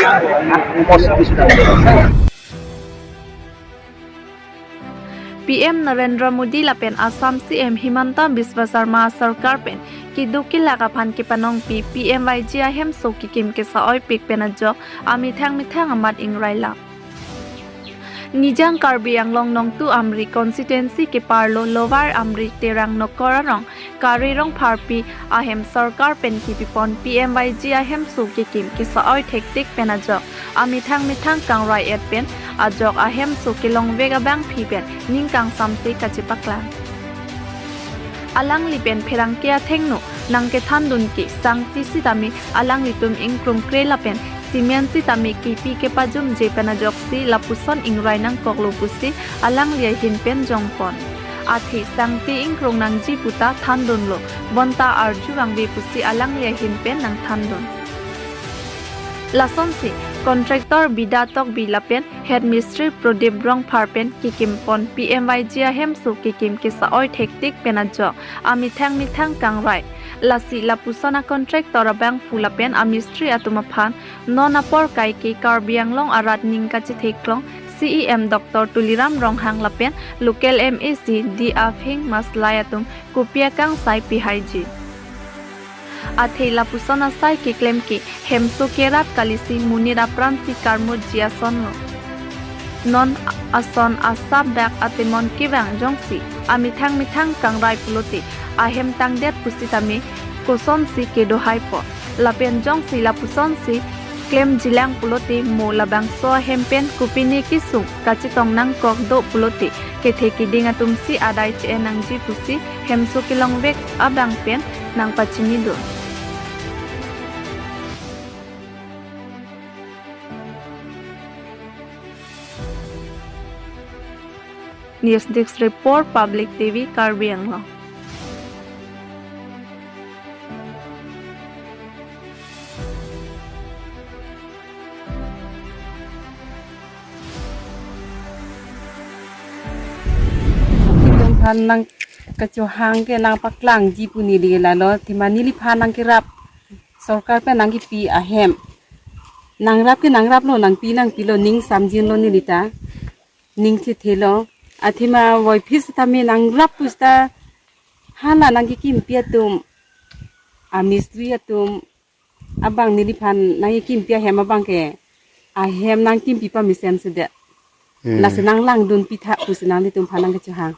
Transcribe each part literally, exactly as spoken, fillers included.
P M Narendra Modi lapen Assam C M Himanta Biswa Sarma asarkar pen keduk kelak aphan kepanongpi P M Y G ahemso kekim kesa-oipik pen ajok amethang methang amat ingraila. Nijang Karbi Anglong Nongtu Amri constituency keparlo Lower Amri Terang Nokor arong Kari Rongpharpi ahem sorkar pen kipipon P M Y G ahemso kekim kesa-oi thektik pen ajok amethang methang kangrai-et pen ajok ahemso kelongvek abangpi pen ning kangsamse kachepaklang. Alangli pen pherangke athengno nangkethandun ke sangti sitame alanglitum ingkrungkre lapen cement sitame kepi kepajumje pen ajoksi lapuson ingrai nangkoklo pusi alangli ahin pen jongpon. Athe sangti ingkrung nangji puta thandunlo, bonta arju vangve pusi alangli ahin pen nangthandun. Lasonsi contractor Bida Tokbi lapen head mistri Prodip Rongphar pen kekimpon P M Y G ahemso kekim kesa-oi thektik pen ajok amethang methang kangrai. Lasi lapuson a contractor abangphu lapen amistri atum aphan non apor kaike Karbi Anglong arat ning kachetheklong C E M Doctor Tuliram Ronghang lapen local M A C D Aphing Maslai atum kopi akangsai pihaiji. Athe lapuson asai keklem ke hemso kerap kalisi monit apransi karmutji asonlo. Non ason asap dak atemon kevang jongsi amethang methang kangrai pulote ahem tangdet pusitame kosonsi kedo haipo. Lapen jongsi lapusonsi klemjilang pulote mo labangso ahem pen kopine kesung kachetong nangkok do pulote kethe keding atumsi adai che-en nangji pusi hemso kelongvek abang pen nangpachinidun. News Desk Report, Public T V, Karbi Anglong. Itum aphan nangkachohang ke nangpaklangji pu neli lalo, athema neliphan nangkerap sorkar pen nangkepi ahem. Nangrap ke nangraplo, nangpi nangpilo, ning samjinlo nelita. Ning chethelo. Athema voiphit sitame nangrap pusita hala nangkekimpi atum, amistri atum abang neliphan nangkekimpi ahem abang ke ahem nangkimpi pamesen sedet. Hmm. Lasi nanglangdun pitha pusi nanglitum aphan nangkachohang.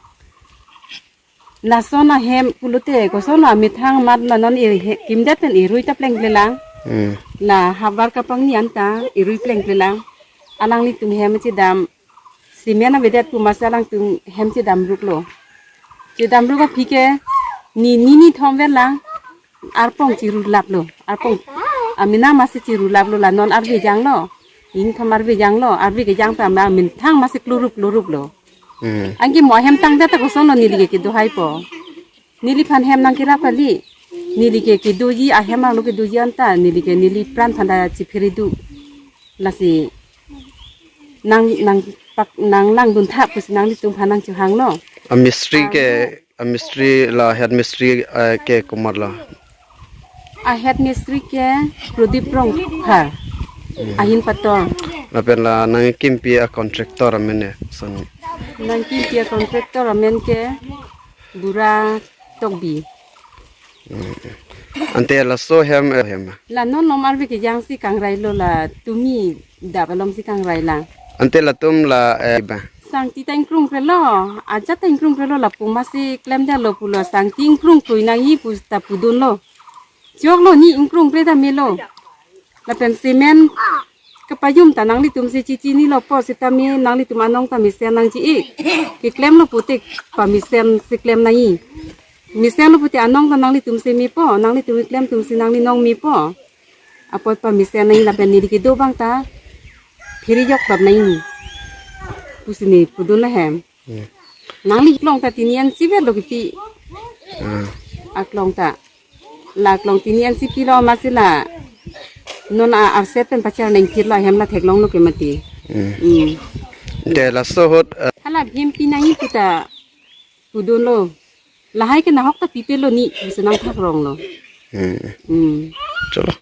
Lason ahem pulote koson amethang amat la non e-, he-, kimdet pen erui ta plengplelang. Hmm. La havar kapangni anta erui plengplelang. Alanglitum hem chedam cement avedet pu masi alangtum hem chedamruklo. Chedamruk aphi ke ni, ni, ni thom verlang arpong chirulaplo. Arpong amena masi chirulaplo, la non arve janglo. Ingthom arve janglo, arve kejang ta ma methang masi klurup kluruplo. Hmm. Anke mo ahem tangdet ta kosonlo neli ke kedo haipo. Neliphan hem nangkerap kali. Neli ke kedoji ahem arlo kedoji anta neli ke neli pran aphan ta chephere do. Lasi nang, nangpak, nanglangdun tha pusi nanglitum aphan nangchohanglo. Amistri ke, amistri la head mistri, eh, ke komatlo? A head mistri ke Prodip Rongphar. Hmm. Ahin Pator. Lapen la nangkimpi a contractor amen ne son? Nangkimpi a contractor amen ke Bura Tokbi. Hmm. Ante laso hem, eh, hem. La non nom arve kejangsi kangrailo, la tumi dap alomsi kangrailang. Ante latum la, eh, ba? Sangti ta ingkrungkrelo, ajat ta ingkrungkrelo, lapu masi klemdetlo pulo, sangti ingkrungkroi nangji puta pudunlo. Choklo ni ingkrungkre ta melo. Lapen cement kapajum ta nanglitumsi chechinilopo sitame nanglitum anong ta mesen nangji-i. Keklemlo pute pamesen si klem nangji. Mesenlo pute anong ta nanglitumsi mepo, nanglitum keklem atumsi nangli nong mepo. Apot pamesen nangji lapen neli kedo abang ta phere jokdam nangji pusi ne pudunlo hem. Hmm. Nangli klong ta tini an si verlo kipi. Hmm. Aklong ta. La klong tini an si pilo masi la non a arset pen pachar nangkirlo ahem la theklonglo ke mati. Hmm. Hmm. Te laso ahut, eh, hala hem pi nangji puta pudunlo. Lahai ke nahok ta pipelo ni pusi nangthakronglo. Hmm. Hmm. Cholo.